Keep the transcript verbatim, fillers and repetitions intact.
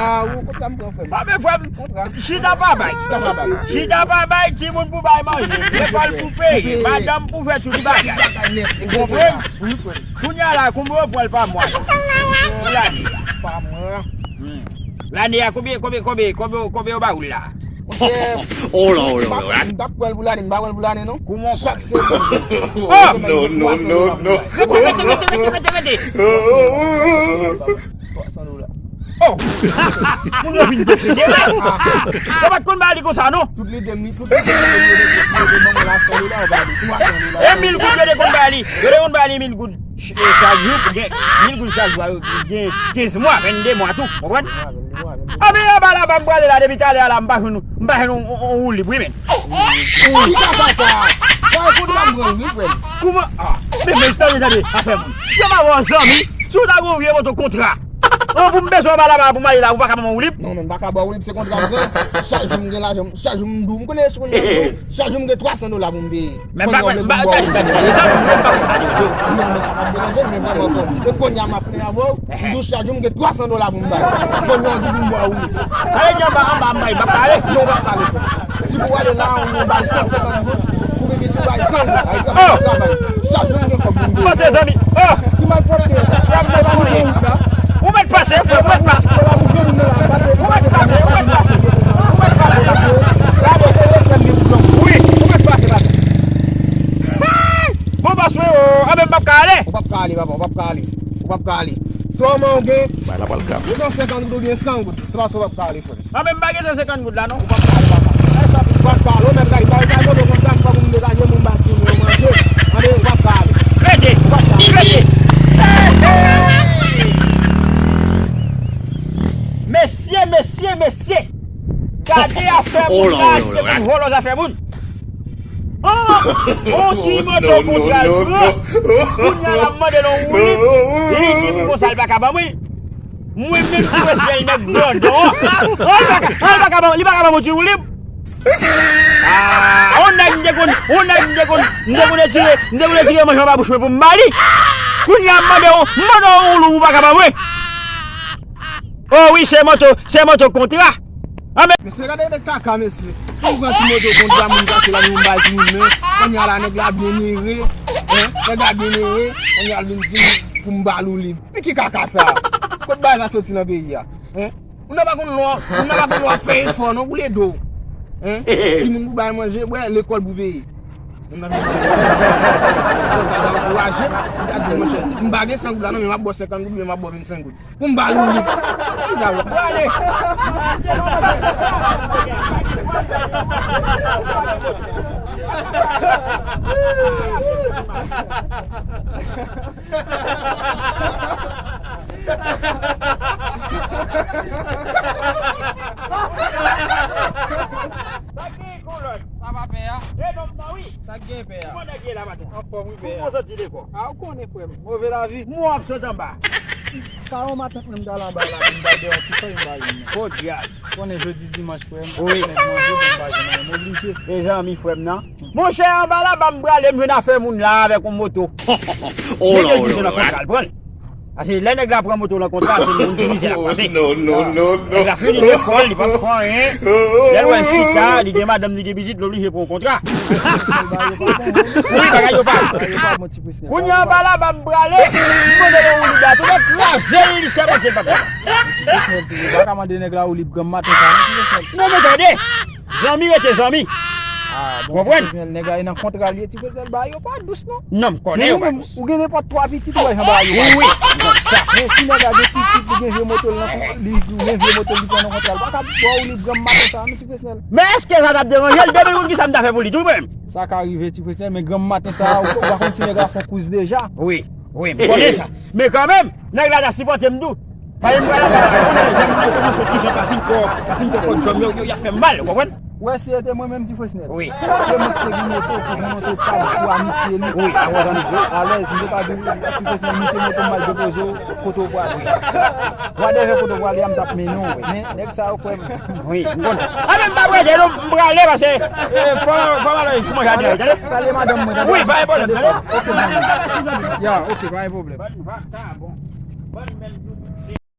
Ah, ou kontra m pran, frè m. Ah, men frè m, kontra. Chita pa bay. Chita pa bay. Chita pa bay, timoun pou bay manje. Lekòl pou peye. Madanm pou fè tout bagay. Ou konprann? Wi, frè m. Kounye a la, konbyen yo pran l pa mwa la? Pou lane a. Pa mwa. Hmm. Lane a, konbyen, konbyen, konbyen, konbyen, konbyen yo ba ou l la? Monchè, oh la, oh la, oh la. M t ap pran l pou lane, m pa pran l pou lane, non. Kouman w pran l? Chak semèn. Oh! Non, non, non, non. Rete, rete, rete, rete, rete, rete. Twa san dola. Oh! Moun yo vin defede, wi. Yo pa t konn ba li konsa, non. Tout lide m, tout lide m, yo te ban mwen la san dola, yo ba li twa san dola. E mil goud yo te konn ba li. Yo te konn ba li mil goud ch-, e, chak jou, pou gen mil goud chak jou, gen kenz mwa, vennde mwa tou, konprann? Mwa, vennde mwa, vennde mwa. Anben, anba la, ba m prale la, depi talè a la, m pa jwenn, m pa jwenn yon, yon, yon woulib, wi, men. Ki kaka sa? Sa e kontra m pran, wi, frè m. Kouman? Ah, men, men, tande, tande, afè moun. Yo pa wè w zanmi, si w ta gen yon vye moto kontra. An, pou m bezwen anba la, pou m ale la, ou pa ka ban mwen woulib? Non, men, m pa ka ba w woulib, se kontra m pran. Chak jou m gen lajan, chak jou m dou, m konnen sou konn chak jou m gen twa san dola pou m peye. Men pa, men pa, tande, tande, e sa, men pa sa, yo. Non, men sa pa deranje m, men vrèman, frè m. E kounye a m ap plenyen avè w, m di w chak jou m gen twa san dola pou m bay. Kounye a w di pou m ba w woulib. Ale di anba, anba, anba, m pa pale. Non, w pa pale, frè m. Si pou w ale la, ou bay san senkant goud, pou pipiti w bay san goud. Ay, travay, travay. Chak jou m gen kòb pou m peye. Panse, zanmi. Oh! Ki malpwòpte sa? Frè m, mwen pa konnen. Ou mèt pase, frè m, ou mèt pase. Ou mèt pase, ou mèt pase. Ou mèt pase, paske gade, se respè m gen pou zòt. Wi, ou mèt pase, pase. Hey! Bon, pas mwen, oh, anben m p ap ka ale. Ou p ap ka ale, papa, ou p ap ka ale. Ou p ap ka ale. Sèlman ou gen, bay la pral grave, de san senkant goud oubyen san goud. Se pa sa w p ap ka ale, frè. Anben m pa gen san senkant goud la, non. Ou p ap ka ale, papa. Ou p ap ka ale, ou mèt bay, bay, bay, bay, konsa, m pa pou m degaje, m ba timoun yo manje. Anben, ou p ap ka ale. Rete! Ou p ap ka ale. Rete! Hey, hey! Mesye, mesye, mesye! Gade afè moun la, ki te konn vòlò zafè moun. Ah! On ti moto kontra l pran. Kounye a l ap mande l yon woulib. Li di m konsa l pa ka ban mwen. Mwen menm ki prezidan nèg grandon an. Ah, li pa ka, ah, li pa ka ban, li pa ka ban mwen ti woulib. Ah, on nèg m te konn, on nèg m te konn, m te konn retire, m te konn retire manje anba bouch mwen pou m ba li. Kounye a m mande w, m mande w yon woulib ou pa ka ban mwen. Oh wi, se moto, se moto kontra. Anben. Mesye, gade de kaka, mesye. Pou pran ti moto kontra moun pase la, nou bay timoun men. Kounye a la, nèg la byen ere. Hein? Nèg la byen ere. Kounye a l vin di m pou m ba l woulib. Men ki kaka sa? Kot bagay sa soti nan peyi a? Hein? Moun nan pa konn lè w, moun nan pa konn lè w ap fè efò, non, pou l ede w. Hein? Timoun pou bay manje, bwè, lekòl pou peye. Moun nan vin di, konsa, l ankouraje m. Li ta di, monchè, m pa gen san goud la, non, men m ap ba w senkant goud, men m ap ba w vennsenk goud. Pou m ba l woulib. Ki sa w prale? Sa k gen, Kolòn? Sa va, pè a? E nonm nan, wi. Sa k gen, pè a? Kòman nèg ye la maten? Anfòm, wi, pè a. Kòman w soti lekòl? A, ou konnen, frè m. Move lavi. Mwen w ap sot anba. Kawon matant mwen m t al anba la, m t al deyò, ki fè m ba youn nan. Podyab. Konnen jodi dimanch, frè m, wi, fè manje, bon, m pa jwenn anyen, m oblije. Mezanmi, frè m nan. Monchè, anba la, ba m prale, m jwenn afè moun la avèk yon moto. Oh, nèg yo di se nan kontra l pran l. Paske lè nèg la pran moto nan kontra, se moun ki mizè l ap pase. Non, non, non, non. Nèg la fini lekòl, li p ap fè anyen. Lè l wè l chita, li gen madanm, li gen pitit, l oblije pran yon kontra. Wi, bagay yo pa bon. Kounye a anba la, ba m prale, m mande yon woulib la, tou kraze l, li sèmante l pa konn. Ti Fresnel toujou, ou pa ka mande nèg la woulib granm maten sa, non, Ti Fresnel. Non, men tande, zanmi rete zanmi. Ah, bon, Ti Fresnel, nèg la e nan kontra l ye, Ti Fresnel, bagay yo pa dous, non. Non, m konnen yo pa dous. Ou gen nenpòt twa pitit, ou wè jan bagay yo pa dous. Wi, wi, m konn sa. Men si nèg la gen pitit, li gen vye moto l nan, li gen vye moto l, li pran nan kontra l, pa ka ba w woulib granm maten sa, non, Ti Fresnel. Men èske sa t ap deranje l? Depi moun ki sa m ta fè pou li tou, menm. Sa ka rive, Ti Fresnel, men granm maten sa, ou, ou pa konn si nèg la fè yon kouz deja. Wi, wi, m konnen sa. Men kanmenm, nèg la ta sipòte m tou. Paske m pral anba la, konnen jan moun yo kòmanse, ti jan pa fin twò, pa fin twò kòdjòm yo, yo, y ap fè m mal, ou konprann? Ou wè, si se te mwen menm, Ti Fresnel. Wi. Se mwen ki te gen moto, pou pran moto pa m, pou amitye li. Wi, a wè zanmi yo. Alèz, m te ka di Ti Fresnel, monte moto m al depoze w kote w prale. W a devè kote w prale a, m t ap mennen w. Men, nèg sa yo, frè m. Wi, m konn sa. A, men m pa prese non, m prale, paske, eh, fò, fò m al pou manje atè, tande? Salye madanm mwen, tande? Wi, pa gen pwoblèm, tande? Ok, zanmi. Ya, ok, pa gen pwoblèm. Bon, bon, bon, bon.